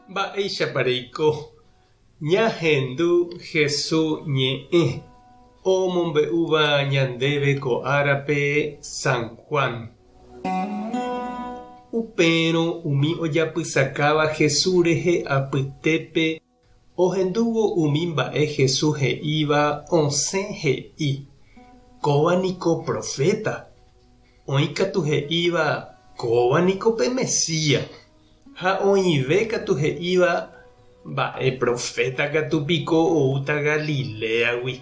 Mba'éichapa reiko ñahendu Hesu ñe'ẽ omombe'úva ñandéve ko árape San Juan? Upérõ umi ojapysakáva Hesu rehe apytépe Ohendúvo umi mba'e Jesús he'íva osẽ he'i, Kóva niko proféta. Oĩ katu he'íva, Kóva niko pe Mesías. Ha oĩve katu he'íva, Mba'e proféta katu piko oúta Galiléagui.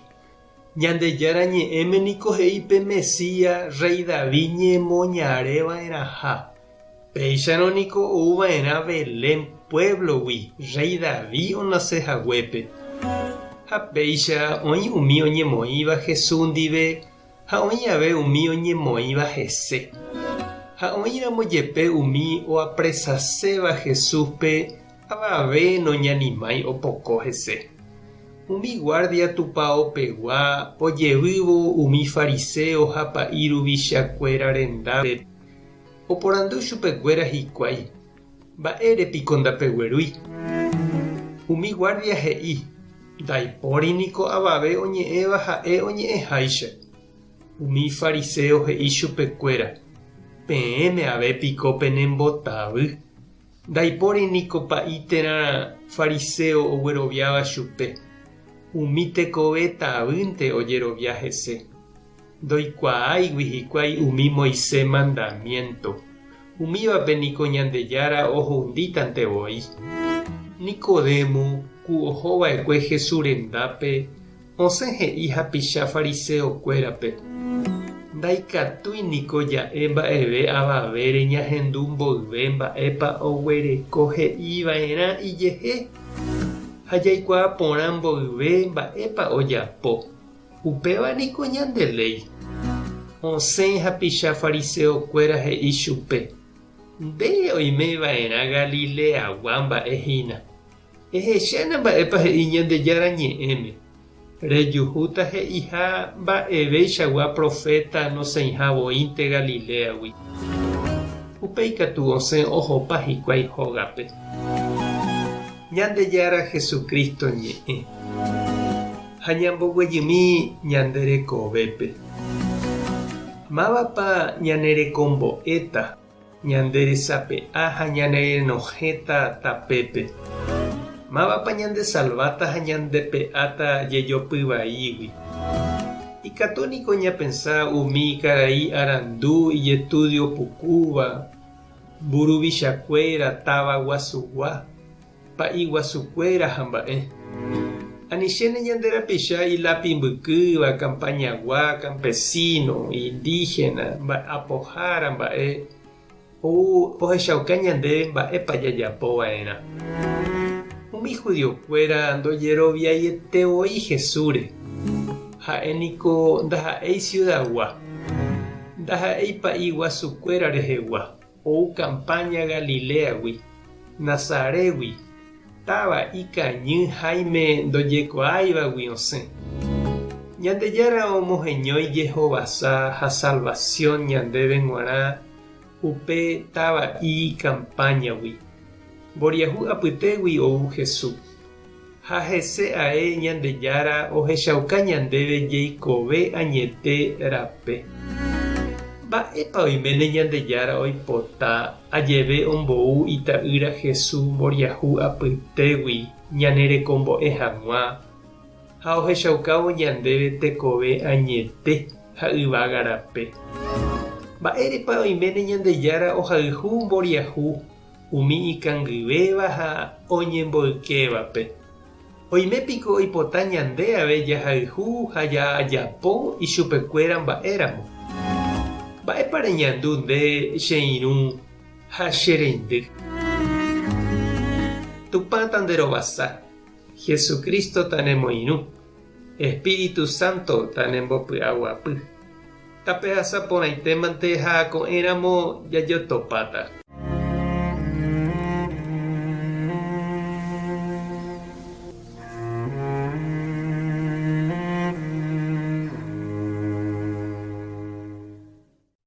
Ñandejára Ñe'ẽme niko he'i pe Mesías rréi David ñemoñare va'erãha. Péicharõ niko ou va'erã Belén puévlogui rréi David onase haguépe. Ha péicha oĩ umi oñemoĩva Jesús ndive ha oĩ ave umi oñemoĩva hese. Ha oĩramo jepe umi oapresaséva Jesúspe avave noñanimái opoko hese. Umi guárdia tupaopegua ojevývo umi fariséo ha pa'i ruvichakuéra rendápe, Oporandu chupekuéra hikuái, Mba'ére piko ndapeguerúi? Umi guárdia he'i, Ndaipóri niko avave oñe'ẽva ha'e oñe'ẽháicha. Umi fariséo he'i chupekuéra, Peẽme ave piko penembotavy. Ndaipóri niko pa'i térã fariséo ogueroviáva chupe. Umi tekove tavýnte ojerovia hese. Ndoikuaáigui hikuái umi Moisés mandamiénto, umívape niko Ñandejára ohundítante voi. Nicodemo, ku oho va'ekue Jesús rendápe, osẽ he'i hapicha fariséo kuérape, Ndaikatúi niko ja'e mba'eve avavére ñahendu mboyve mba'épa oguereko he'i va'erã ijehe, ha jaikuaa porã mboyve mba'épa ojapo. Upéva niko ñande léi. Osẽ hapicha fariseokuéra he'i chupe, Nde oime va'erã Galileagua mba'e hína. Ehechána mba'épa he'i Ñandejára Ñe'ẽme. Rejuhúta he'iha mba'eveichagua proféta nosẽiha voínte Galiléagui. Upéi katu osẽ ohopa hikuái hógape. Ñandejára Jesucristo ñe'ẽ. Ha ñamboguejymi ñande rekovépe. Mávapa ñanerekombo'éta, ñande resape'a ha ñanerenohẽta tapépe? Mávapa ñandesalváta ha ñandepe'áta jejopy vaígui? Ikatu niko ñapensa umi karai arandu ijestudio pukúva, mburuvichakuéra táva guasugua, Pa'i guasukuéra ha mba'e. Anichéne ñande rapicha ilápi mbykýva, campañagua, campesino, indígena, mba'apohára mba'e, ou ohechauka ñandéve mba'épa jajapo va'erã. Umi judiokuéra ndojeroviaiete voi Jesúsre. Ha'e niko ndaha'éi siudagua, ndaha'éi pa'i guasukuéra rehegua. Ou campaña Galiléagui, Nazarégui, táva ikañy háime ndojekuaáivagui osẽ. Ñandejára omoheñói jehovasa ha salvación ñandéve g̃uarã upe táva'i campañagui. Mboriahu apytégui ou Jesús. Ha hese ae Ñandejára ohechauka ñandéve jeikove añete rape. Mba'épa oiméne Ñandejára oipota ajeve ombou Ita'ýra Jesús mboriahu apytégui ñanerekombo'e hag̃ua ha ohechaukávo ñandéve tekove añete ha yvága rape? Mba'érepa oiméne Ñandejára ohayhu mboriahu Umi ikangyvéva ha oñemboykévape. Oime piko oipota ñande ave jahayhu ha jajapo ichupekuéra mba'éramo? Mba'épa reñandu nde che irũ ha che reindy? Tupã tanderovasa, Jesucristo tanemoirũ, Espíritu Santo tanembopy'aguapy. Tapehasa porãitémante ha ko'ẽramo jajotopáta.